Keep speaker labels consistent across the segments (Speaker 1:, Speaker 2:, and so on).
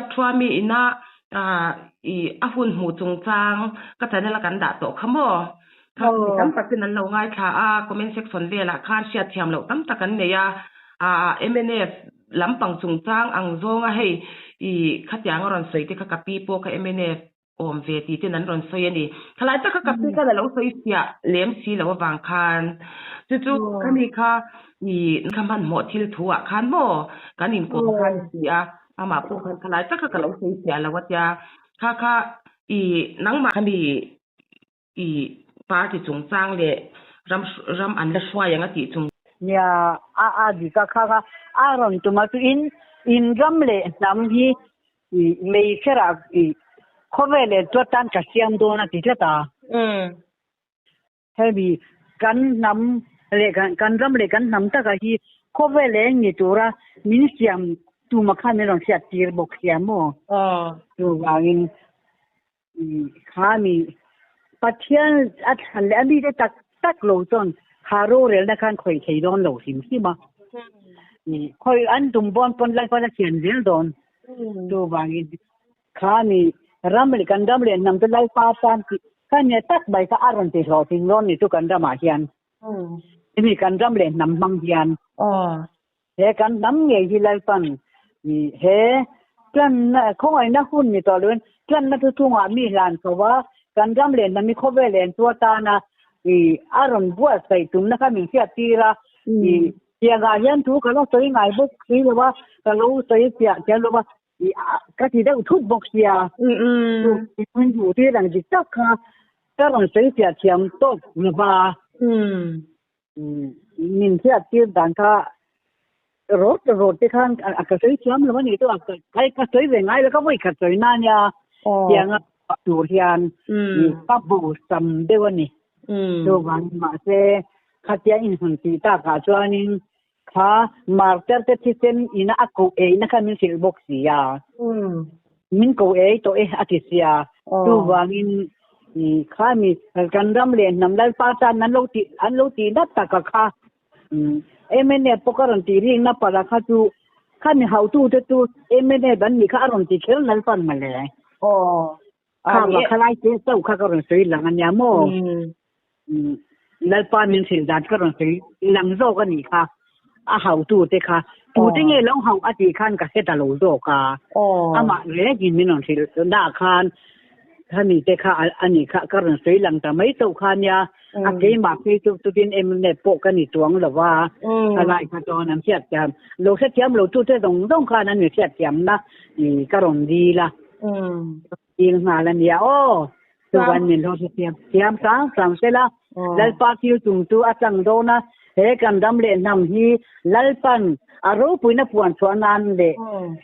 Speaker 1: Biakthuami ina ih a hun hmuh chungchang ka channel a kan dah tawh kha maw? Kha mi tam tak ten an lo ngaithla a, comment section velah khan hriatthiam loh tam tak an nei a, ah mnf lampang chungchang ang zawnga hei ih khatiang a rawn sawi te kha ka pi pawh kha mnf awm ve tih ten an rawn sawi a ni. Thalai taka ka pi khan a lo sawi fiah lem si loh avang khan chu chu khami kha ih kha hmanhmawh thil thu ah khan maw kan inkawm kha a ni si a, amah pawh khan thalai taka ka lo sawi fiah lo a tia, kha kha ih nangmah khami I party chungchang leh ram ram an la hruai ang a tih chung.
Speaker 2: Nia, a a dik a kha kha a rawn tum a chu in in ram leh hnam hi i mei kherah i khawvel leh chu atan ka siam dawn a ti tlat a. Hemi kan hnam leh kan kan ram leh kan hnam taka hi khawvel leh eng ni tura min siam tuma khan min rawn hriat tir bawk sia maw? Chuvangin Khami Pathian a thlan leh a mite tak tak lo chuan kha rorelna khan khawih thei dawn lo hrim hrim a. Khawih an tum bawn pawn Lalpan a siam zel dawn. Chuvangin khami ram leh kan ram leh hnam chu Lalpa tan tih kha nia tak mai kha a rawn ti hlawhtling dawn ni chu kan ramah hian. Hemi kan ram leh hnam hmang hian. He kan hnam ngei hi Lalpan he tlanna khawngaihna hun ni tawh loin tlanna chu chungah mi hlan chho a, kan ram leh hnam hi khawvel en chu atana a rawn buatsaih tumna kha min hriat tir a. Tiangah hian thu ka lo sawi ngai bawk si lo a, ka lo sawi fiah thiam lo a, ka ti deuh thut bawk sia. Min duh tir ang dik tak kha ka rawn sawi fiah thiam tawk lo va. Min hriat tir dan kha rawt rawt te khan a ka sawi thiam lo a nih chu a ka sawi ve ngai lo ka vawi khat sawi na nia tianga tur hian ka bo sam deuh a ni chuvang mahse khatia inhmun tih takah chuanin kha martyr te thisen ina a koh eina kha min hrilh bawk si a min ko ei tawh e a ti sia chuvangin kha mi kan ram leh hnam lalpa chuan an lo ti an lo ti nat tak a kha MNF pawh ka rawn tih ringna pala kha chu kha mi hautu te chu MNF an nih kha a rawn ti kher lalpan mawle kha va khalai te chauh kha ka rawn sawi lang ania maw Lalpa min hrilh dan ka rawn sawi lang zawk a nih kha a hautu te kha tute nge lo hauh a tih khan ka hre ta lo zawk a amah rengin min rawn hrilh dah khan khami te kha a nih kha ka rawn sawi lang ta mai chauh kha nia a keimah phei chu chutin mnf pawh ka ni chuang lo va a lai kha chuan an hriat thiam lo hrethiam lo tute zawng zawng khan an hriat thiamna ka rawn dil a. Dil nghal a nia aw. Chuan min lo hrethiam thiam sang sang sela. Lalpa thil tum chu a chang dawn a, he kan ram leh hnam hi Lalpan a ropuina puan chhuah nan leh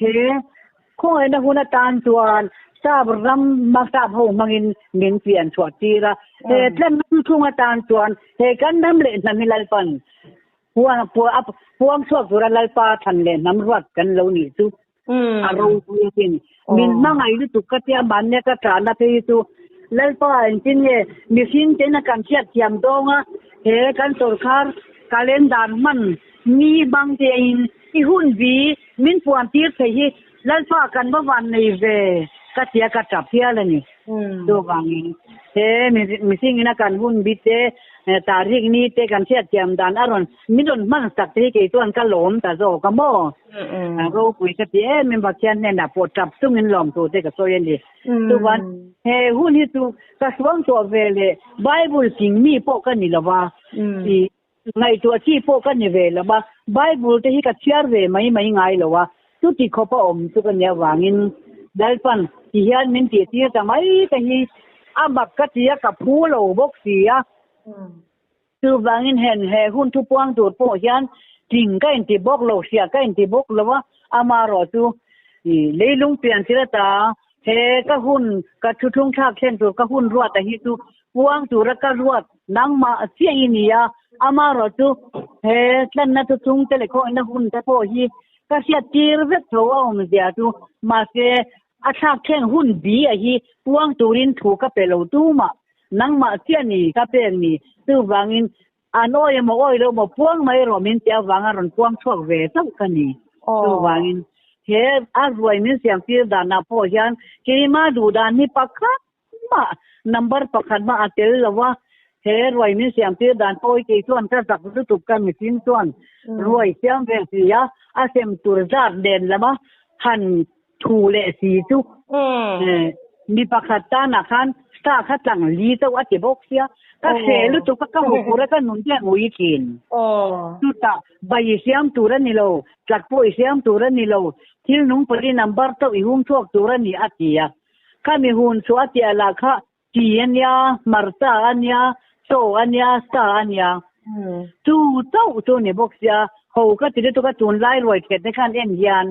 Speaker 2: he khawngaihna hun atan chuan sap ram sap ho hmangin min pian chhuah tir a. He tlanna thung atan chuan he kan ram leh hnam hi Lalpan puang chhuak tura Lalpa thlan leh hnam ruat kan lo nih chu. A ropui asin. Min hmangaih lutuk ka tia mahnia ka ṭahna phei hi chu Lalpa engtin nge mihring ten a kan hriat thiam dawng a, he kan sawrkar calendar hman ni hmang te in i hun vi min puan tir thei hi Lalpa kan va van nei ve ka tia ka ṭap hial a ni. Chuvangin he mihring in a kan hun bi te tarik ni te kan hriat thiam dan a rawn min rawn hman sak te hi kei chuan ka lawm ta zawk a maw. Ropui ka ti em em Pathian hnenah pawh tap chungin lawmtu te ka sawi a ni. Chuan he hun hi chu ka suang tawh ve leh Bible ting mi pawh ka ni lo va, i ngaihtuah chi pawh ka ni ve lo va, Bible te hi ka chhiar ve mai mai ngai lo a, chuti khawp a awm chu ka nih avangin Lalpan ti hian min tih tir ta mai te hi a mak ka ti a, ka phu lo bawk si a. Chuvangin hen he hun thupuang tur pawh hian tling ka inti bawk lo, hria ka inti bawk lo a, amaherawh chu i leilung pian thil ata he ka hun ka thuthlung thlak thlen tur ka hun ruata hi chu puang tura ka ruat nangmah chiah i ni a, amaherawh chu he tlanna thuthlung te leh khawihna hun te pawh hi ka hriat tir vek tho a awmzia chu mahse a thlak thleng hun bi a hi puang turin thu ka pe lo tumah Nangmah chiah ni ka pek ni. Chuvangin an awi emaw awi lo emaw puang mai rawh min ti avanga rawn puang chhuak ve chauh ka ni. Chuvangin He a ruai min siam tir danah pawh hian keimah duh dan hi pakhat mah number pakhat mah a tel lo a, he ruai min siam tir dan pawh hi kei chuan ka zak lutuk ka mihring chuan ruai siam ve si a, a sem tur zat nen lama han thu leh si chu mi pakhat tanah khan sa kha tlang li chauh a ti bawk sia, ka hreh lutuk a ka hmu tur a ka nun hian ui thin. Chutah bai i siam tur a ni lo, tlak pawh i siam tur a ni lo, thil nung pali number chauh i hung chhuak tur a ni a ti a. Khami hun chu a tia lah kha chi a nia, hmarcha a nia, chaw a nia, sa a nia. Chu chauh chu ni bawk sia, ho ka ti lutuk a tunlai ruai thet te khan en hian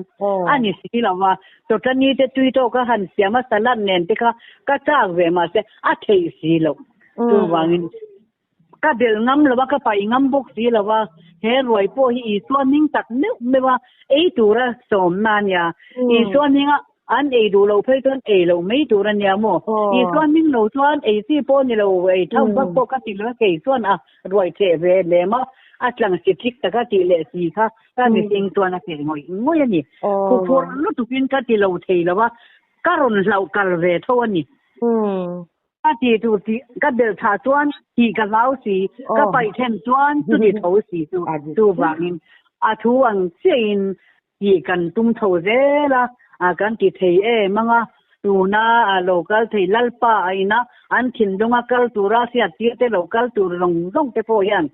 Speaker 2: a ni si lo va, chawtani te tui tawk a han siam a salad nen te kha ka chak ve mahse a theih si loh. Chuvangin Ka belh ngam lo a, ka paih ngam bawk si lo a, he ruai pawh hi Isua hming tak meuh meuh a ei tura sawmna a nia. Isua hminga an ei duh loh phei chuan ei loh mai tur a nia maw? Isua hming lo chuan ei chi pawh ni lo, ei tham vak pawh ka ti lo a, kei chuan a ruai theh ve lem a, a tlang si tlik taka tih leh si kha ka mihring chuan a theh ngawih ngawih a ni. Khuphur lutukin ka ti lo thei lo a, ka rawn hlauh kal ve tho a ni. Ka ti tur tih ka belh thah chuan tih ka hlau si, ka paih then chuan chuti tho si chu chuvangin a thu ang chiahin tih kan tum tho zel a, kan ti thei em ang a, tuna lo kal thei Lalpa a ina an thinlunga kal tura hriattir te lo kal tur zawng zawng te pawh hian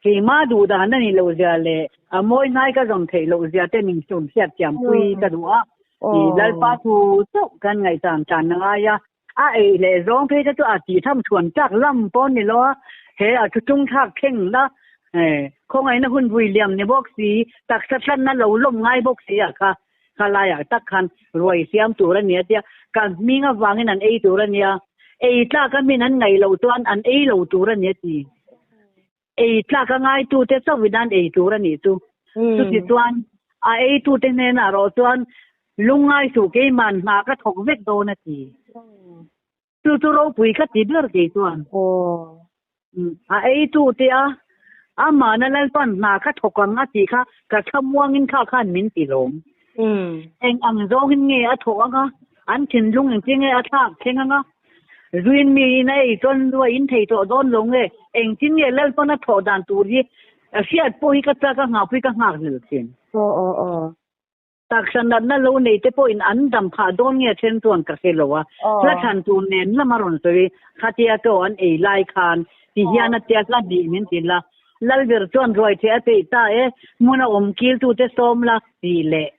Speaker 2: keimah duh dan a nih loh zia leh a mawi hnai ka zawm theih loh zia te min sawm hriat thiampui ka duh a. I Lalpa thu chauh kan ngaihsan tan a ngai a, a ei leh zawng phei te chu a tih tham chhuan chak lam pawh ni lo a, he a thu chung thlak thleng la khawngaihna hun vui liam ni bawk si, taksa tlanna lo lawm ngai bawk si ah kha kha laiah tak khan ruai siam tur a ni a tia, ka hming avangin an ei tur a nia, ei tlak a min an ngaih loh chuan an ei lo tur a ni a ti. Ei tlak a ngaitute chauhin an ei tur a nih chu. Chutichuan, a eitute hnenah erawh chuan lungngai suh keiman hna ka thawk vek dawn a ti. Chu chu ropui ka ti ber kei chuan. A eitute a, amahna Lalpan hna ka thawk ang a tih kha ka thlamuangin kha khan min ti lawm. Eng ang zawngin nge a thawh ang a, an thinlung engtin nge a thlak thleng ang a, Zuin mi in a ei chuan lu a in thei tawh dawn lo nge, engtin nge Lalpan a thawh dan tur hi hriat pawh hi ka chak a nghahpui ka nghak hlel thin.
Speaker 1: Aw aw aw.
Speaker 2: Taksa natna lo nei te pawhin an dam phah dawn nge then chuan ka hre lo a, hla thlan tur nen lam a rawn sawi, khatia chaw an ei lai khan ti hian a tia hla hnih min ti la, Lalber chuan ruai theh a peih ta e, hmun a awm kil tute sawm la tih leh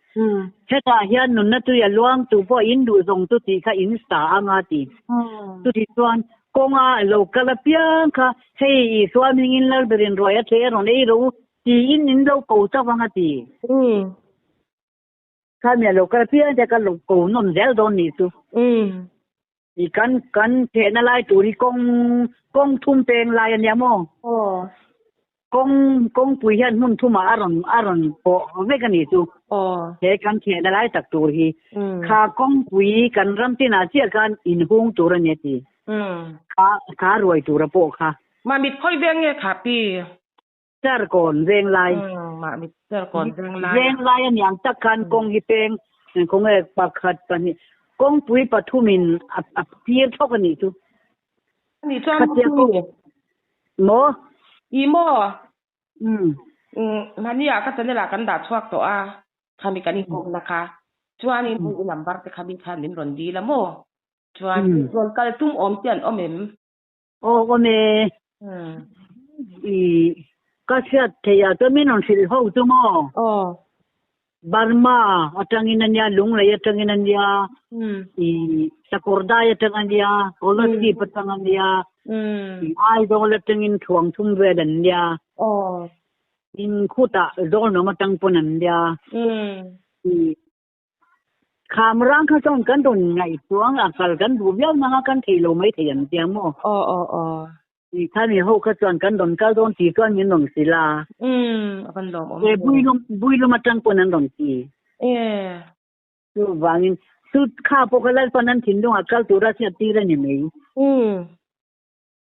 Speaker 2: hetah hian nunna tui a luang tu pawh in duh zawng chu tih kha in sa anga ti. Chuti chuan kawnga lo kal apiang kha hei Isua hmingin Lalberin ruai a theh a rawn ei ro tiin in lo ko chauh anga ti. Kha mi a lo kal apiang te ka lo ko nawm zel dawn nih chu. I kan kan thehna lai tur hi kawng kawng thum peng lai a nia maw?
Speaker 1: Aw.
Speaker 2: Kawng kawngpui hian hmun thumah a rawn a rawn pawh vek a nih chu.
Speaker 1: Aw.
Speaker 2: He kan thehna lai tak tur hi. Kha kawngpui kan ram tinah chiah khan inhung tur a ni a ti. Kha kha ruai tura pawh kha.
Speaker 1: Mah mit khawi veng nge kha pi?
Speaker 2: Serkawn Venglai.
Speaker 1: Mah mit Serkawn Venglai.
Speaker 2: Venglai a niang tak khan kawng hi peng khawnge pakhat pahnih kawngpui pathumin a tir thawk a nih chu.
Speaker 1: Ani chuan Khatia kawng
Speaker 2: maw?
Speaker 1: I maw? Mahni ah ka channel ah kan dah chhuak tawh a, khami kan inkawmna kha. Chuanin hei i number te kha mi khan min rawn dil a maw? Chuan rawn kal tum awm te an awm em?
Speaker 2: Aw awm e. I ka hriat theih ah chuan min rawn hrilh ho chu maw?
Speaker 1: Aw.
Speaker 2: Burma atangin a nia, Lunglei atangin a nia, i Sakawrdai atang a nia, Kolasib atang a nia, i Aizawl atangin Thuang thum vel an nia.
Speaker 1: Aw.
Speaker 2: In khutah Zawlnawm atang pawn an nia. I Kham rang kha chuan kan rawn ngaihtuah ang a, kal kan duh viau nang a, kan thei lo mai thei ang tia maw?
Speaker 1: Aw aw aw.
Speaker 2: Ti kha mi ho kha chuan kan rawn kal dawn tih chuan min rawn hrilh a.
Speaker 1: Umm, a van lawm awm
Speaker 2: ve. Builum, Builum atang pawn an rawn ti.
Speaker 1: E.
Speaker 2: Chuvangin, chu kha pawh kha Lalpan an thinlungah kal tura hriat tir a ni mai.
Speaker 1: Umm.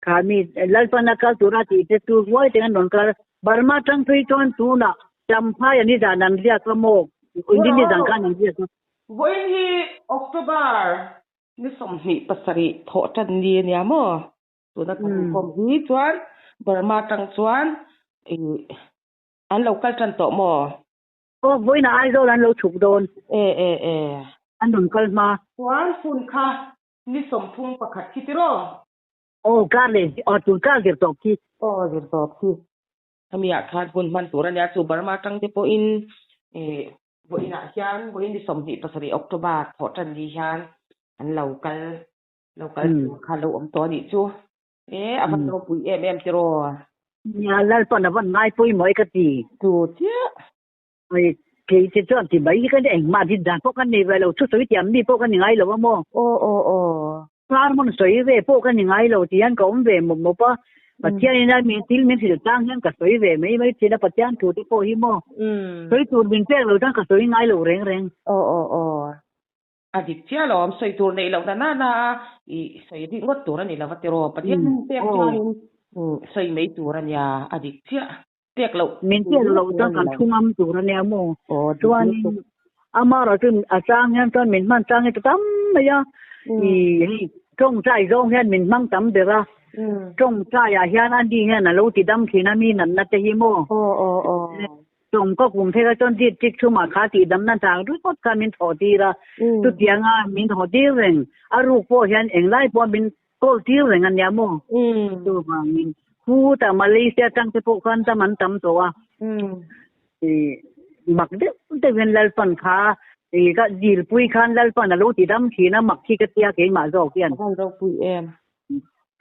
Speaker 2: Kha mi Lalpan a kal tura tih te chu ruai teng an rawn kal. Burma tang phei chuan tunah Champhai an i zan an riak a maw? Inrinni zan khan an ziak a.
Speaker 1: Vawiin hi October ni 27 thawh tan ni a nia maw? Tuna kan inkhawm hi chuan Burma tang chuan ih an lo kal tan tawh maw?
Speaker 2: Aw, vawiinah Aizawl an lo chhuk dawn.
Speaker 1: E e e.
Speaker 2: An rawn kal hma.
Speaker 1: Chuan hun kha ni 31 khi tiraw?
Speaker 2: Aw, kar leh, aw tun kar zir tawp khi.
Speaker 1: Aw, zir tawp khi. Hemi ah khan hun hman tur a nia, chu Burma tang te pawhin ih vawiinah hian vawiin ni 27 October thawh tan ni hian an lo kal lo kal tur kha lo awm tawh a nih chu. E, a van ropui em em tiraw?
Speaker 2: Nia, Lalpan a van ngai pawimawh e ka ti.
Speaker 1: Chu chiah.
Speaker 2: Oi, kei te chuan ti mai hi ka ni engmah din dan pawh kan nei ve lo, thusawi tiam mi pawh ka ni ngai lo a maw?
Speaker 1: Aw aw aw.
Speaker 2: Sermon sawi ve pawh ka ni ngai lo ti hian ka awm ve mawp mawp a, Pathian in a min thil min hrilh tang hian ka sawi ve mai mai thin a, Pathian thu te pawh hi maw? Sawi tur min pek lo chuan ka sawi ngai lo reng reng.
Speaker 1: Aw aw aw. A dik chiah lo, sawi tur neih loh na nana a i sawi rik ngawt tur a ni lo va tiraw? Pathian min pek chuanin sawi mai tur a nia, a dik chiah. Pek loh
Speaker 2: Min pek loh chuan kan thu ngam tur a nia maw? Chuanin amaherawh chu a chang hian chuan min hman chang hi ta tam mai a, i hei tawngtai zawng hian min hmang tam ber a, tawngtaiah hian a ni hian a lo ti dam thin a mi natna te hi maw? Tawng ka kum phek a chuan dit tik thumah kha tih damna tak ringawt kha min thawh tir a, chutianga min thawh tir reng a ruk pawh hian englai pawh min kawl tir reng a nia maw? Chuvangin khutah Malaysia tang te pawh khan tam an tam tawh a, mak deuh deuh hian Lalpan kha ka dilpui khan Lalpan a lo ti dam thin a, mak khi ka tia keimah zawk hian.
Speaker 1: A van ropui em.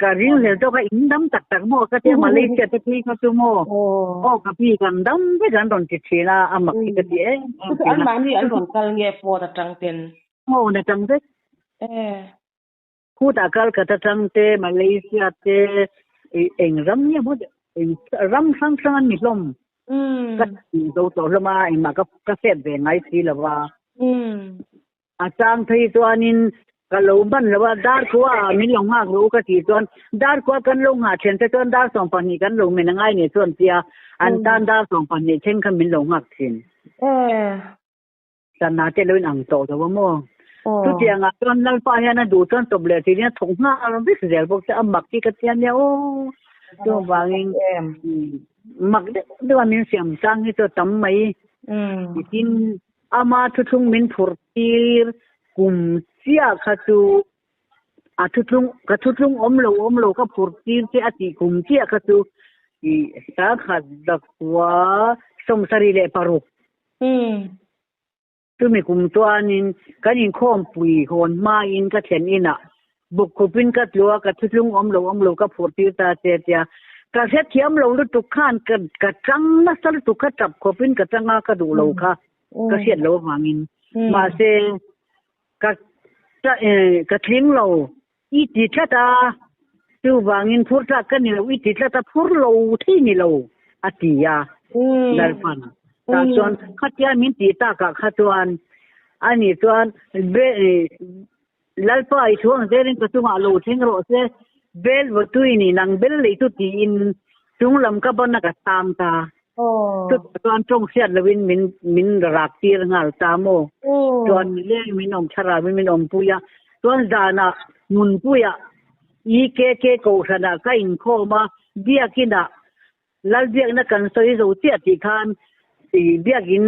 Speaker 2: Ka ring hlel tawk a in dam tak tak maw ka tia Malaysia te phei kha chu maw aw ka pi kan dam vek an rawn ti thin a a mak hi ka ti em em thin a.
Speaker 1: An mahni an rawn kal nge phone atang ten?
Speaker 2: Phone atang vek. Khutah Calcutta tang te Malaysia te eng ram nge maw eng ram hrang hrang an ni hlawm. Ka zo tawh hlawm a engmah ka set ve ngai si lo va. A chang phei chuanin ka lo ban lo a, dar khua ah min lo nghak rawh u ka tih chuan dar khua kan lo nghah then te chuan dar 12 kan lo men a ngai nei chuan tia an tan dar 12 thleng kha min lo nghak thin. Sana te lo in ang tawh lo a maw? Chutiang ah chuan Lalpa hian a duh chuan chawp leh thin in a thawk nghal vek zel bawk che a mak hi ka tia nia aw. Chuvangin mak deuh deuh a min siam chang hi chu a tam mai. Tin Ama thuthlung min phurh tir kum chiah kha chu a thuthlung ka thuthlung awm lo awm lo ka phurh tir che a tih kum chiah kha chu ih sangkhat zakua 76. Chumi kum chuanin kan inkhawmpui hawn hmain ka thlen inah Bawkkhupin ka tlu a, ka thuthlung awm lo awm lo ka phurh tir ta che tia. Ka hrethiam lo lutuk khan ka ka tang nasa lutuk kha tap khawpin ka tang a, ka duh lo kha ka hriat lo avangin. Mahse ka ka tling lo i ti tlat a, chuvangin phur tlak ka ni lo i ti tlat a, phur lo thei ni lo a ti a Lalpan. Tah chuan khatia min tih takah kha chuan ani chuan Lalpa i thu ang zelin ka chungah lo thleng rawh se, bel vawtui ni nang bel lei chu tiin chung lam ka ban a ka chhang ta. Chutah chuan tawng hriat loin min min rak tir nghal ta maw? Chuan mileng min awm thlarau in min awmpui a, chuan zanah Nunpuiah EKK Kohhranah ka inkhawm a, biakinah Lalbiakna kan sawi zo chiah tih khan i biakin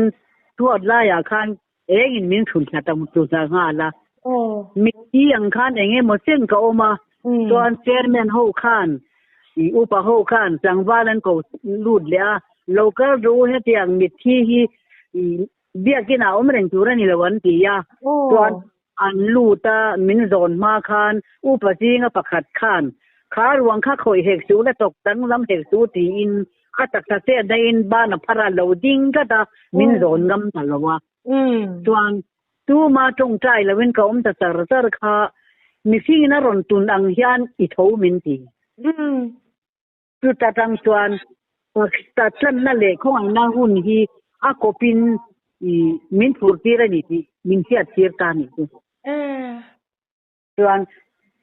Speaker 2: thuat laiah khan Engin min chhun thla ta tu ta nghal a. Mithi ang khan eng emaw chen ka awm a, chuan chairman ho khan i upa ho khan tlangval an ko lut leh a, local ru hetiang mithi hi i biakin ah awm reng tur a ni lo an ti a, chuan an lut a min zawn hma khan upa zinga pakhat khan kha ruang kha khawih hek suh la tawk danglam hek suh tiin A taksa chet daihin ban a phar a lo ding tlat a, min zawn ngam ta lo a. Chuan tuma tawngtai loin ka awm ta char char kha, mihringin a rawn tun ang hian i tho min ti. Chuta tang chuan taksa tlanna leh khawngaihna hun hi a kawpin i min phur tir a ni tih min hriat tir ta a nih chu. Chuan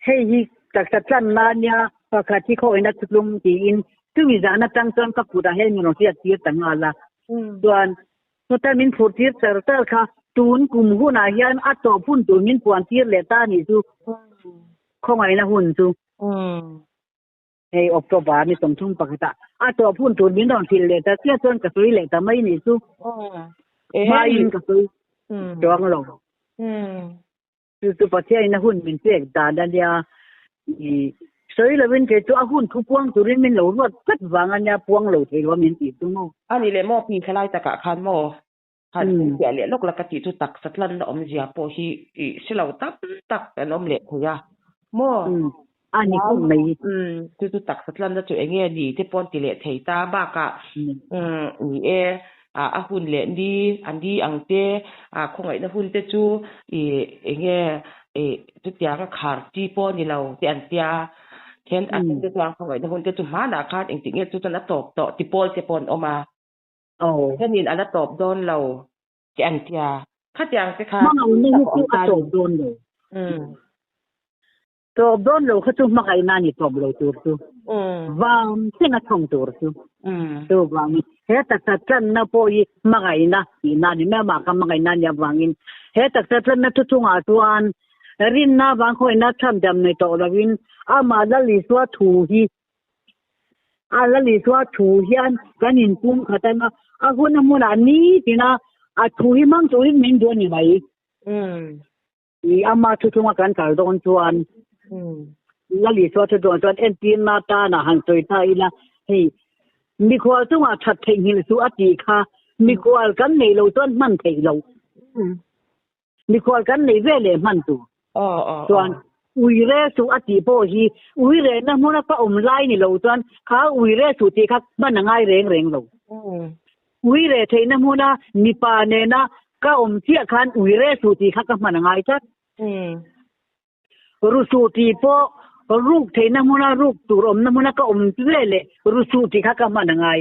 Speaker 2: hei hi taksa tlanna a nia, pakhat hi khawina thutlung tiin chumi zan atang chuan ka kutah hian min rawn hriat tir ta nghal a. Chuan. Chuta min phur tir char char kha tun kum hunah hian a tawp hun tur min puan tir leh ta anih chu khawngaihna hun chu. Hei October ni 31 ah a tawp hun tur min rawn hrilh leh ta chiah chuan ka sawi leh ta mai anih chu. Hmain ka sawi chuang lo. Chu chu Pathianin a hun min pek dan a nia. I sawi lovin kei chu a hun thu puang turin min lo ruat tlat vang a nia puang lo thei lo a min tih chu maw.
Speaker 1: A nih leh maw pi thalai takah khan maw han hrilhfiah leh lawk la ka tih chu taksa tlanna awmzia pawh hi i hre lo tam tak an awm leh thei a maw.
Speaker 2: A ni khawp mai.
Speaker 1: Chu chu taksa tlanna chu eng nge ni te pawh an ti leh thei ta bakah ni e a hun leh ni a ni ang te a khawngaihna hun te chu i eng nge i chutiang a khar chi pawh a ni lo te an tia then a then te chuan khawngaihna hun te chu hmanah khan engtik nge chu chuan a tawp tawh ti pawl te pawh an awm a thenin a la tawp dawn lo te an tia khatiang te kha
Speaker 2: hmangaihna hi chu a tawp dawn lo. Tawp dawn lo kha chu hmangaihna a ni tawp lo tur chu. Vang thleng a thawng tur chu. Chuvangin he taksa tlanna pawh hi hmangaihna tihna a ni mai a, amah kha hmangaihna a nih avangin he taksa tlanna thu chungah chuan rinna avang khawngaihna chhandam nei tawh lovin amah Lal Isua thu hi a Lal Isua thu hian kan inpum khat anga a hun a hmunah nitina a thu hi hmang turin min duh a ni mai. I ama thu chunga kan kal dawn chuan Lal Isua thu chungah chuan entirna tana han sawi ta ila hei mikhual chungah that theihnghilh suh a tih kha mikhual kan neih loh chuan hman theih loh. Mikhual kan neih ve leh hman tur chuan uire suh a tih pawh hi uirehna hmuna ka awm lai ni lo chuan kha uire suh tih kha hman a ngai reng reng lo. Uire theihna hmuna mipa nena ka awm chiah khan uire suh tih kha ka hman a ngai tlat. Ru suh tih pawh ruk theihna hmuna ruk tur awmna hmuna ka awm ve leh ru suh tih kha ka hman a ngai.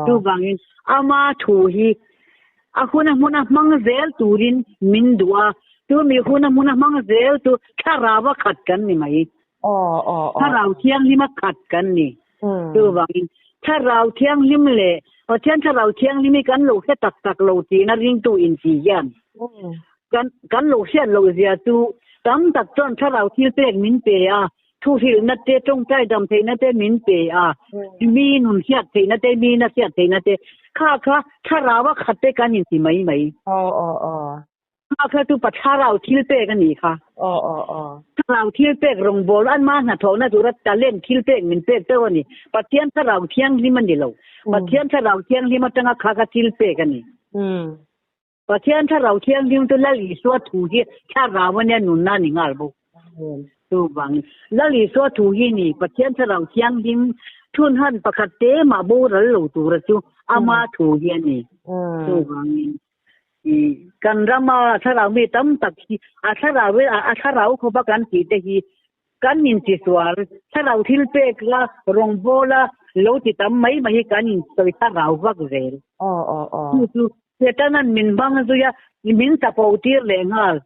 Speaker 2: Chuvangin ama thu hi a huna hmuna hmang zel turin min duh a, chumi huna hmuna hmang zel chu thlarau a khat kan ni mai. Thlarau thianghlim a khat kan ni. Chuvangin Thlarau Thianghlim leh Pathian Thlarau Thianghlim hi kan lo hre tak tak lo tiin a ringtu inti hian kan kan lo hriat loh zia chu tam tak chuan Thlarau thil pek min pe a, thuhrilhna te, tawngtai dam theihna te min pe a, mi nun hriat theihna te, mi na hriat theihna te, kha kha Thlarau a khat te kan inti mai mai. Kha kha chu pa thlarau thil pek a nih kha. Thlarau thil pek rawngbâwl an mah hnathawhna tura talent thil pek min pek deuh a ni. Pathian thlarau thianghlim a ni lo. Pathian thlarau thianghlim aṭanga kha kha thil pek a ni. Pathian thlarau thianghlim chu Lal Isua thu hi thlarau a nia nunna a ni nghal bawk. Chuvangin Lal Isua thu hi ni Pathian thlarau thianghlim thunhan pakhat te mah boral lo tura chu ama thu hi a ni. Chuvangin Kan rama thlarau mi tam tak hi a thlarau a thlarau khawpa kan tih te hi kan intisual thlarau thil pek la rawngbawla lo ti tam mai mai hi kan insawi thlarau vak zel. Chu chu Setanan min hmang zui a min chapo tir leh nghal.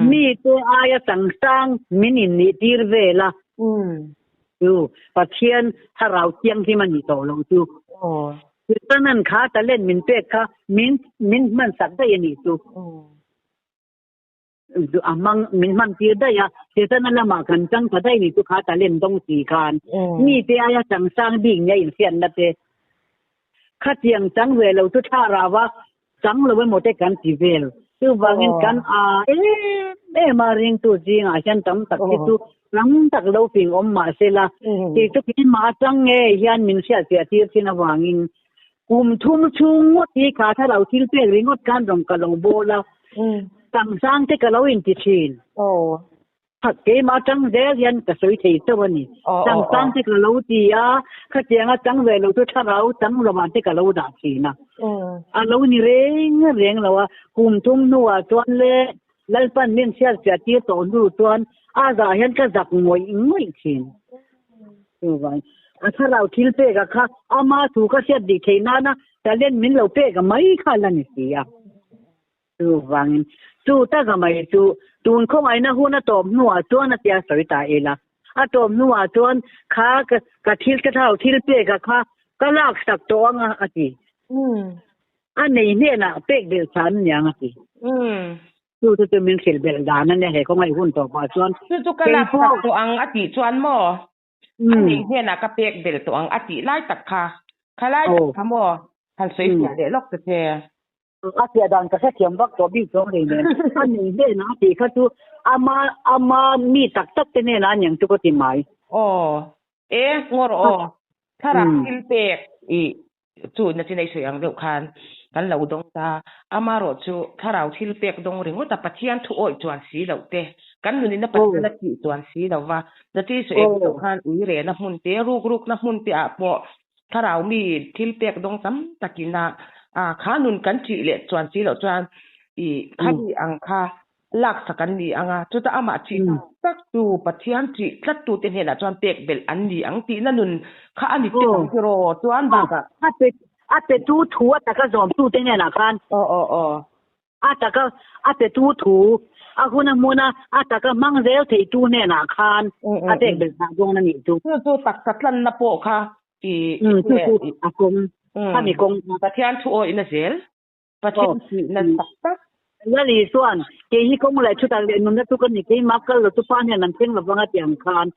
Speaker 2: Mi te aia changchang min innih tir vel a. Chu Pathian thlarau thianghlim a nih tawh lo chu. Setanan kha talent min pek kha min min hman sak daih a nih chu. A hmang min hman tir daih a, Setana lamah kan chang ta daih a nih chu kha talent dawng si khan. Mi te aia changsang bik nia inhriatna te. Khatiang chang ve lo chu thlarau a chang lo emaw te kan ti vel. Chuvangin kan a em em a ringtu zingah hian tam tak hi chu tam tak lo fing awm mah se la, tih chu keimah atang nge hian min hriatfiah tir thin avangin kum thum chhung ngawt hi kha thlarau thil pek ringawt khan rawn ka lo bawl a, changsang te ka lo inti thin. Keimah atang zel hian ka sawi thei chauh a ni. Changsang te ka lo ti a, khatianga chang ve lo chu thlarau chang lovah te ka lo dah thin a. A lo ni reng reng lo a, kum thum hnuah chuan le Lalpan min hriatfiah tir tawh hnu chuan a zah hian ka zak ngawih ngawih thin. Chuvang a thlarau thil pek a kha ama thu ka hriat dik theih nana talent min lo pek mai kha la ni si a. Chuvangin, chu taka mai chu tun khawngaihna hun a tawp hnuah chuan a tia sawi ta ila. A tawp hnuah chuan kha ka thil ka thlarau thil pek a kha ka laksak tawh anga a ti. A nei hnenah pek belh chhan a niang a ti. Chu chu chu min hrilh belh dan a nia he kawng a i hun tawh pah chuan.
Speaker 1: Chu chu ka lak sak tawh ang a tih chuan maw? A nei hnenah ka pek belh tawh ang a tih lai tak kha. Kha lai tak kha maw? Han sawi fiah leh lawk ta che.
Speaker 2: A fiah dan ka hrethiam vak tawh bik zawng rei nen. A nei hnenah a tih kha chu ama ama mi tak tak te hnenah a niang chu ka ti mai.
Speaker 1: Aw. E, ngaw rawh aw. Thlarau thil pek i Chu nachin ei sawi ang deuh khan kan lo dawng ta. Amarawh chu thlarau thil pek dawng ringawt a, Pathian thu awih chuan si loh te, kan nunin a Pathian a tih chuan si lo va. Nachin sawi ang deuh khan ui rehna hmun te, ruk rukna hmun te ah pawh thlarau mi thil pek dawng tam takin a kha nun kan tih leh chuan si loh chuan i khami ang kha Laksak an ni ang a, chuta amah ṭih tak tak tu, Pathian ṭih tlat tu te hnenah chuan pek belh an ni ang tihna nun kha a ni teh ang tiraw chuan bakah.
Speaker 2: A pe a pe tu thu a taka zawm tu te hnenah khan.
Speaker 1: Aw aw aw.
Speaker 2: A taka a pe tu thu a hun a hmun a a taka hmang zel thei tu hnenah khan a pek belh phah dawn a nih chu.
Speaker 1: Chu chu taksa tlanna pawh kha i
Speaker 2: Chu chu a kawng a mi kawng kha.
Speaker 1: Pathian thu awihna zel. Pathian tihna tak tak.
Speaker 2: Lali chuan, Kei hi kawng leh thutak leh nunna chu ka ni, keimah kal lo chu pa hian an thleng lovang a ti ang khan.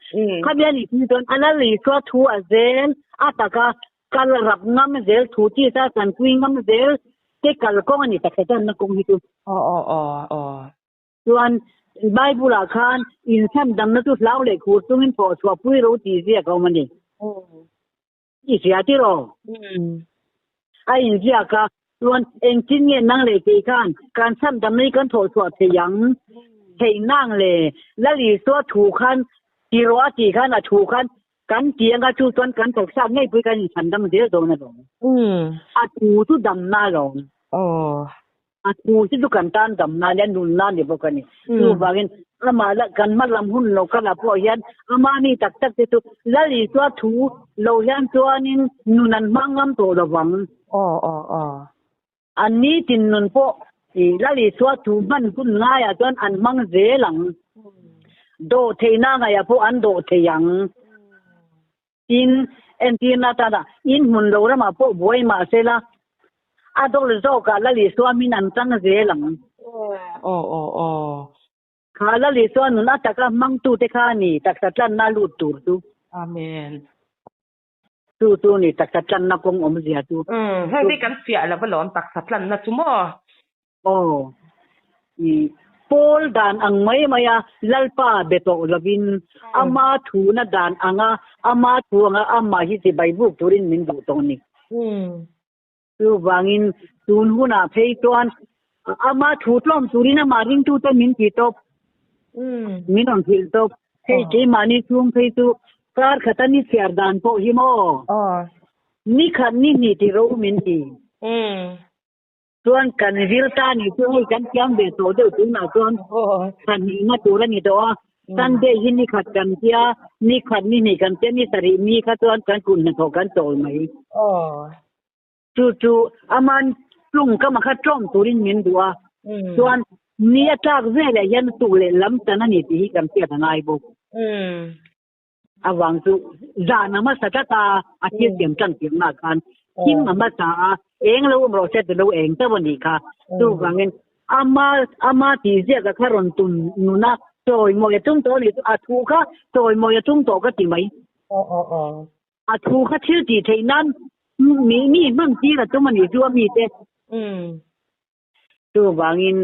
Speaker 2: Khami a nih chu chuan a Lali chua thu a zel a taka kal rap ngam zel thu tisa chanpui ngam zel te kal kawng a ni taksa channa kawng hi chu.
Speaker 1: Aw aw aw aw.
Speaker 2: Chuan Bible ah khan inchhan damna chu hlau leh khur chungin thawh chhuah pui ro tih ziak a awm a ni. I hria tiraw? A inziak a, chuan engtin nge nang leh kei khan kan chhan dam hi kan thawh chhuah thei ang? Thei nang le, Lal Isua thu khan tiraw a tih khan a thu khan kan ti anga chu chuan kan taksa ngei pawh hi kan inchhan dam zel dawn alawm. A thu chu damna alawm. A thu hi chu kan tan damna nia nunna ni bawk a ni. Chuvangin amah la kan hma lam hun lo kal ah pawh hian ama mi tak tak te chu Lal Isua thu lo hian chuanin nun an hmang ngam tawh lo vang. An nitin nun pawh Lal Isua thu hman hun ngaiah chuan an hmang zel ang. Dawh theihna ngaiah pawh an dawh thei ang. Tin, entirna atana in hmun lo ramah pawh buai mah sela, a dawl zawkah Lal Isua min an chang zel ang.
Speaker 1: Aw aw aw.
Speaker 2: Kha Lal Isua nun a taka hmangtute kha a ni taksa tlanna lut tur chu.
Speaker 1: Amen.
Speaker 2: Chu chu ni taksa tlanna kawng awmzia chu.
Speaker 1: Umm, heng hi kan fiah lo alawm taksa tlanna chu maw?
Speaker 2: Aw, i Paul dan ang mai mai a Lalpa be tawh lovin ama thuna dan anga ama thu anga amah hi chibai buk turin min duh tawh a ni. Chuvangin tun hunah phei chuan ama thu tlawm turin amah ringtute min ti tawp, min rawn hrilh tawp. Hei keimahni chhung phei chu kar khata ni chhiar dan pawh hi maw? Ni khat ni hnih ti ro min ti. Chuan kan zir ta ni chu hei kan thiam ve tawh deuh tunah chuan pahnih na tur a ni tawh a. Sunday hi ni khat kan tia, ni khat ni hnih kan tia, ni sarih mi kha chuan kan kut hnathawh kan chawl mai. Chu chu aman tlung ka makha tlawm turin min duh a. Chuan ni a tlak veleh hian tuk leh lam tan a ni tih hi kan hriat a ngai bawk. Avang chu zan a hmasa tlat a, a thil siam tan tirna khan thim a hmasa a, eng lo awm rawh se ti lo eng chauh a nih kha. Chuvangin ama ama tih ziaka kha rawn tum nun a, chawimawi a tum tawh a nih chu, a thu kha chawimawi a tum tawh ka ti mai. A thu kha thil tih theih nan mi mi hman tir a tum a nih chu a mite. Chuvangin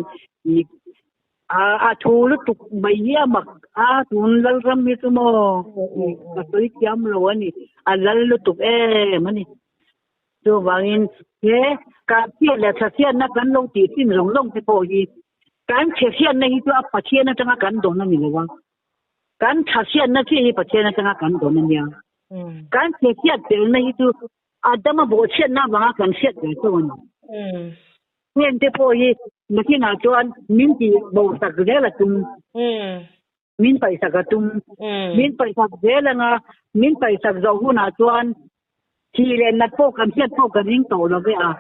Speaker 2: a thu lutuk mai hi a mak a, tun Lalram hi chu maw ka sawi thiam lo a ni, a lal lutuk em a ni. Chuvangin he kan chhiat leh thasiatna kan lo tih thin zawng zawng te pawh hi kan chhehriatna hi chu a Pathian atanga kan dawn a ni lo a, kan thasiatna chiah hi Pathian atanga kan dawn a nia. Kan chhehriat telna hi chu Adama bawhchhiatna avanga kan hriat ve chauh a ni. Heng te pawh hi nakinah chuan min tih bo sak zel a tum, min paihsak a tum. Min paihsak zel anga min paihsak zawh hunah chuan thi leh nat pawh kan hriat pawh kan ring tawh lo ve a.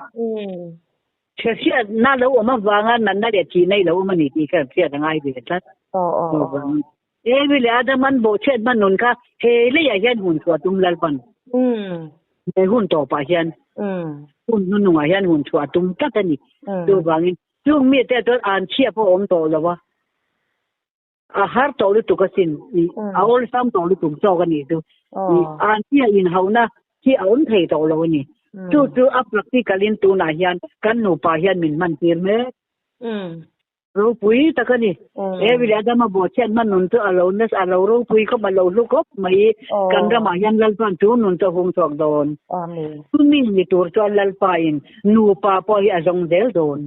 Speaker 2: Hriatna lo awm avanga natna leh thihna i lo awm a ni tih kha kan hriat a ngai ve tlat. Evi leh Adaman bawhchhiat hman nun kha he leiah hian hun chhuah tum Lalpan. He hun tawpah hian. Hun hnuhnungah hian hun chhuah a tum tlat a ni. Chuvangin chung mite chuan an chhia pawh a awm tawh lo a, a har tawh lutuk asin, a awlsam tawh lutuk zawk a nih chu. An chhia inhauhna hi a awm thei tawh lo a ni. Chu chu a practical in tunah hian kan nupa hian min hman tir mek. Ropui tak a ni. He William Adama bawhchhiat hman nun chu a lo nasa, a lo ropui khawp, a lo hlu khawp mai. Kan ramah hian Lalpa'n chu nun chu a hung chhuak dawn. Chumi ni tur chuan Lalpain nupa pawh hi a zawng zel dawn.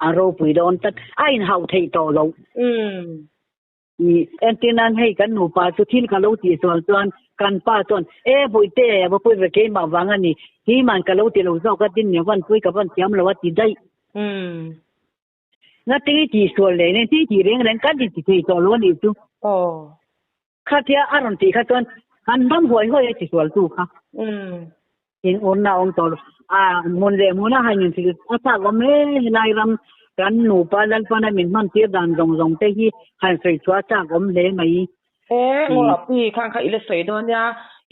Speaker 2: A ropui dawn tlat. A inhauh theih tawh loh. Entir nan hei kan nupa chu thil ka lo tih sual chuan kan pa chuan e Bawihte a va pui ve keimah vang a ni himan ka lo ti lo zawk a tin nia van pui ka van thiam lo a ti daih. Ngatinge i tih sual leh nen ti tih reng reng kan inti thei tawh lo a nih chu. Khatia a rawn tih kha chuan kan ram huai huai a ti sual tu kha. In urna awm tawh lo. A hmun leh hmuna han inhrilh a chak awm hle helai ram kan nupa Lalpana min hman tir dan zawng zawng te hi han sawi chhuah a chak awm hle mai.
Speaker 1: He Ngawhpi khan kha i la sawi dawn nia,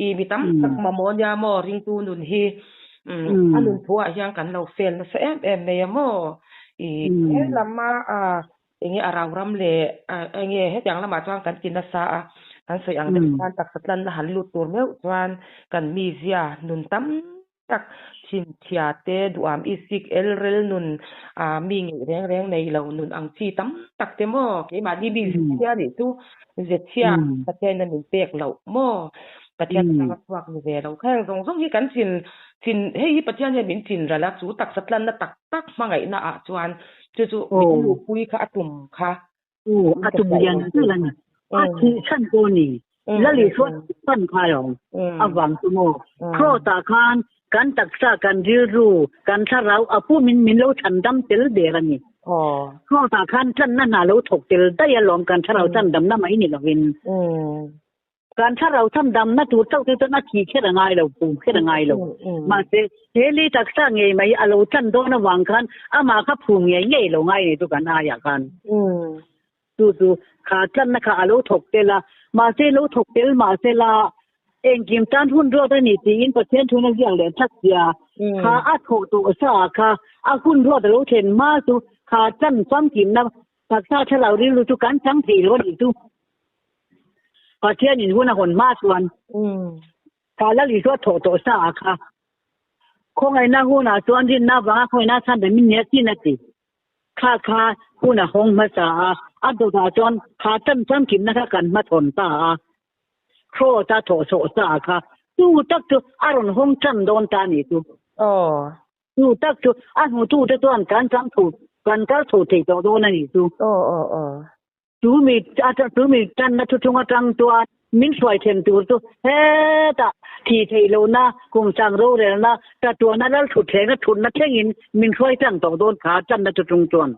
Speaker 1: i mi tam tak mamawh nia maw ringtu nun hi a nun thu ah hian kan lo fail nasa em em mai a maw. I he lama Enge a rau ram leh enge hetiang lamah chuan kan ti nasa a, kan sawi ang deuh khan taksa tlanna han lut tur meuh chuan kan mizia nun tam tak thinchhia te duham isik elrel nun mi ngeih reng reng nei lo nun ang chi tam tak te maw keimahni mi zechhia nih chu zechhia Pathianin a min pek loh maw Pathian atanga chhuak ni ve lo kha heng zawng zawng hi kan chin chin hei hi Pathian hian min chin ral a chu taksa tlanna tak tak hmangaihna ah chuan Chu chu min luhpui kha a tum kha.
Speaker 2: Aw, a tum lian zel a ni. A thih chhan pawh a ni. Lal Isua thih chhan kha lo. A vang chu maw. Cross ah khan kan taksa, kan rilru, kan thlarau a pumin min lo chhan dam tel der a ni. Cross ah khan tlanna hna lo thawk tel daih alawm kan thlarau chandamna mai ni lovin. Kan thlarau cham damna tur chauh te chuan a thih kher a ngai lo, pum kher a ngai lo. Mahse, he lei taksa ngei mai a lo chan dawn avang khan amah kha phum ngei ngei lo ngai nei chu kan aiah khan. Chu chu kha tlanna kha a lo thawk tel a, mahse lo thawk tel mahse la engkim tan hun ruat a ni tiin Pathian thuna ziak leh tlat sia kha a thawh tawh sa kha a hun ruat a lo thlen hma chu kha chan famkimna taksa thlarau rilru chu kan chang thei lo a nih chu. Pathian in hun a hawn hma chuan kha Lal Isua thawh tawh sa a kha. Khawngaihna hunah chuan rinna avanga khawngaihna chhan rem in nia chin a ti. Kha kha hun a hawng hmasa a, a dawtah chuan kha chan famkimna kha kan hmachhawn ta a. Cross a thawh chhoh sa a kha chu tak chu a rawn hawng tan dawn ta a nih chu. Chu tak chu a hnutute chuan kan chang chho kan kal chho thei tawh dawn a nih chu. Chu mi chu mi tanna thu chung atang chuan min hruai then tur chu hetah thih theih lohna, kum sang rorelna, tatuahna lal thut thlenga thutna thlengin min hruai tlang tawh dawn kha tanna thu chung chuan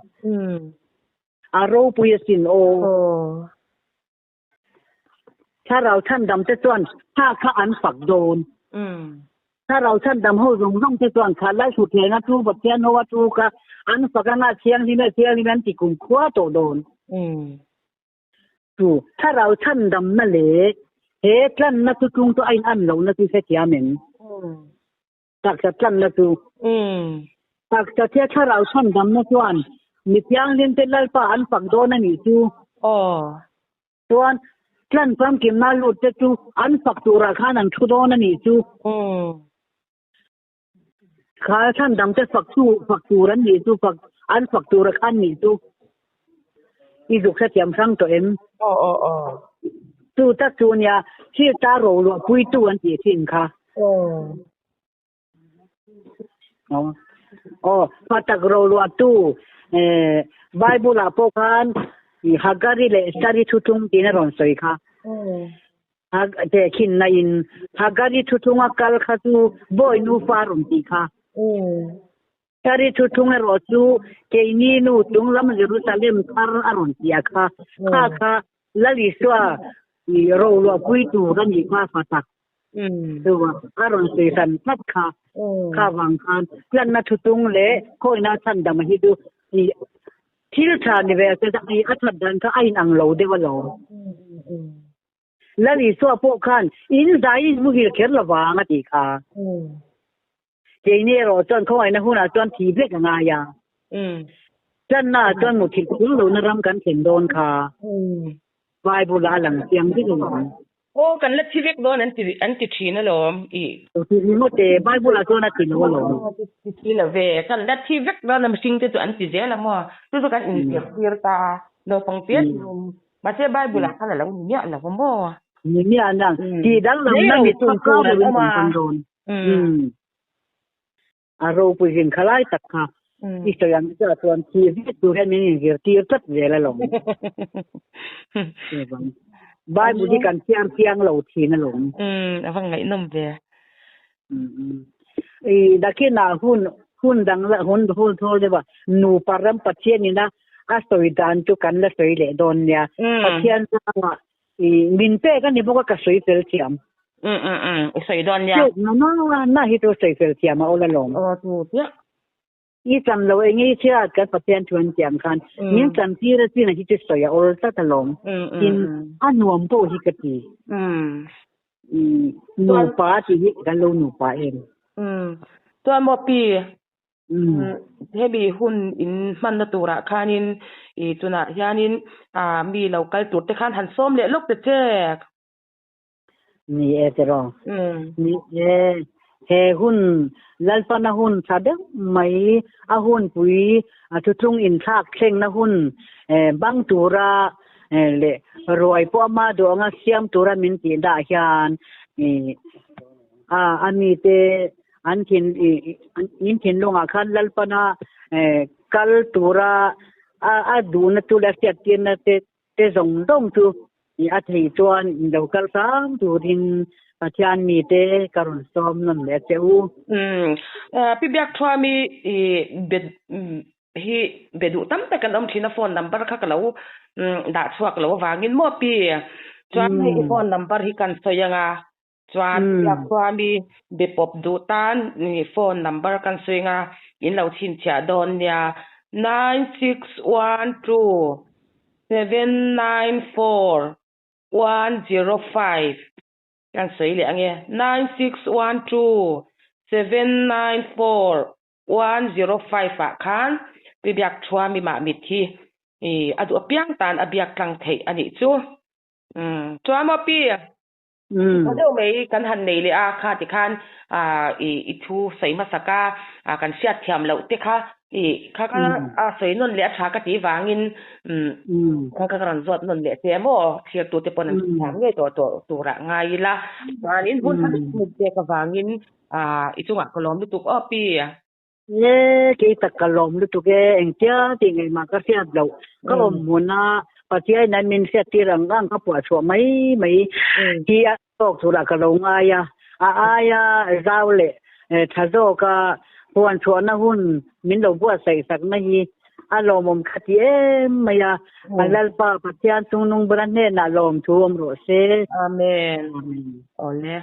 Speaker 2: a ropui asin aw. Thlarau chhandam te chuan tha kha an fak dawn. Thlarau chhandam ho zawng zawng te chuan kha lal thut thlenga thu Pathian ho a thu kha an fak anga thianghlim e thianghlim e an ti kum khua tawh dawn. Chu thlarau chhandamna leh he tlanna chu tlung chu a in an lohna chu hrethiam em? Taksa tlanna chu. Taksa thia thlarau chhandamna chuan mi thianghlim te Lalpa an fak dawn a nih chu. Chuan tlan famkimna lut te chu an fak turah khan an thu dawn a nih chu. Kha chhandam te fak tu fak tur an nih chu fak an fak tura khan nih chu. I zuk hrethiam hrang tawh em?
Speaker 1: Aw aw aw.
Speaker 2: Chu tak chu nia thil ta ro luah puitu an tih thin kha. Aw. Aw, pa tak ro luah tu eh Bible ah pawh khan Hagari leh Sari thutlung tiin a rawn sawi kha. Hag tehkhinna in Hagari thutlunga kal kha chu bawi nufa a rawn tih kha. Sari thutlung erawh chu keini nu chunglam Jerusalem thar a rawn ti a kha. Kha kha Lal Isua ro luahpui tur a nih kha fa tak. Chu a rawn sawi hran tlat kha. Kha vang khan tlanna thutlung leh khawina chhandam hi chu thil tha ni ve se a that dan kha a inang lo deuh alawm. Lal Isua pawh khan in zai in muhil kher lovang a tih kha. Keini erawh chuan khawngaihna hunah chuan thi vek a ngai a. Channa ah chuan muthilh phur lohna ram kan thlen dawn kha. Bible ah a lang chiang vek alawm.
Speaker 1: Aw kan la thi vek dawn an ti an ti thin alawm i.
Speaker 2: Ti ringawt e, Bible ah chuan a ti lo alawm.
Speaker 1: Ti thi lo ve, kan la thi vek dawn a mihring te chu an ti zel a maw? Chu chu kan inzirtir ta a, naupang te chuan mahse Bible ah khan a lo ni miah lo a maw?
Speaker 2: Ni miah nang, tih danglamna mit
Speaker 1: tur
Speaker 2: tur
Speaker 1: an awm
Speaker 2: a. A ropui zin kha lai tak kha i sawi ang chiah chuan thi vek tur hian min inzirtir tlat zel alawm. Bible hi kan thiam chiang lo thin alawm.
Speaker 1: A va ngaihnawm ve.
Speaker 2: I nakinah hun hun dang la hun hun thawl deuh a nupa ram Pathian ina a sawi dan chu kan la sawi leh dawn nia. Pathian zangah I min pek a ni bawk a ka sawi fel thiam.
Speaker 1: Um um um i sawi dawn nia.
Speaker 2: Pek na na na hi chu sawi fel thiam a awl alawm.
Speaker 1: Aw tu chiah.
Speaker 2: I chan lo eng i chhiat kan Pathian thu an tiang khan min chan tir a chin a hi chu sawi a awl tlat alawm. Tin a nuam pawh hi ka ti. Nupa tih hi kan lo nupa em.
Speaker 1: Chuan maw pi Hemi hun in hmanna turah khanin i tunah hianin mi lo kal tur te khan han sawm leh lawk ta che.
Speaker 2: Ni e tiraw. Ni e, he hun Lalpana hun tha deuh mai a hunpui a thuthlung inthlak thlengna hun bang tura leh ruai pawh ama duh anga siam tura min tih dah hian a mite An thin in thinlungah khan Lalpana kal tura a duhna chu leh a hriattirna te te zawng zawng chu a thei chuan in lo kal hram turin Pathian mite ka rawn sawm nawn leh a che u.
Speaker 1: Umm Pi Biakthuami i be hi be duh tam tak an awm thin a phone number kha ka lo dah chhuak lo avangin maw Pi chuan hei i phone number hi kan sawi anga Chuan Biakhuami be pawp duh tan phone number kan sawi nga in lo chhinchhiah dawn nia 9612794105 kan sawi leh ange 9612794105 ah khan Pi Biakthuami mah mit hi a duh apiang tan a biak tlang theih a nih chu. Chuan maw Pi? Tha deuh mai kan han nei leh a, kha tikhan i i thu sawi hmasak a, kan hriat thiam loh te kha i kha kha a sawi nawn leh a tha ka tih vangin kha kha ka rawn zawt nawn leh che maw thlir tute pawn an hrethiam ngei tawh tawh turah ngai ila chuanin hun tha lutuk pek avangin i chungah ka lawm lutuk aw pi.
Speaker 2: E, kei tak ka lawm lutuk e, engtia tih ngaihmah ka hriat loh. Ka awm hmun a, Pathiain an min hriat tir ang ang ka puah chhuah mai mai hi a tawk turah ka lo ngai a. A aia zau leh tha zawka puan chhuahna hun min lo buatsaih sakna hi a lawmawm kha ti em mai a. A Lalpa Pathian chungnung bula hnenah lawmthu awm rawh se.
Speaker 1: Amen. Awle.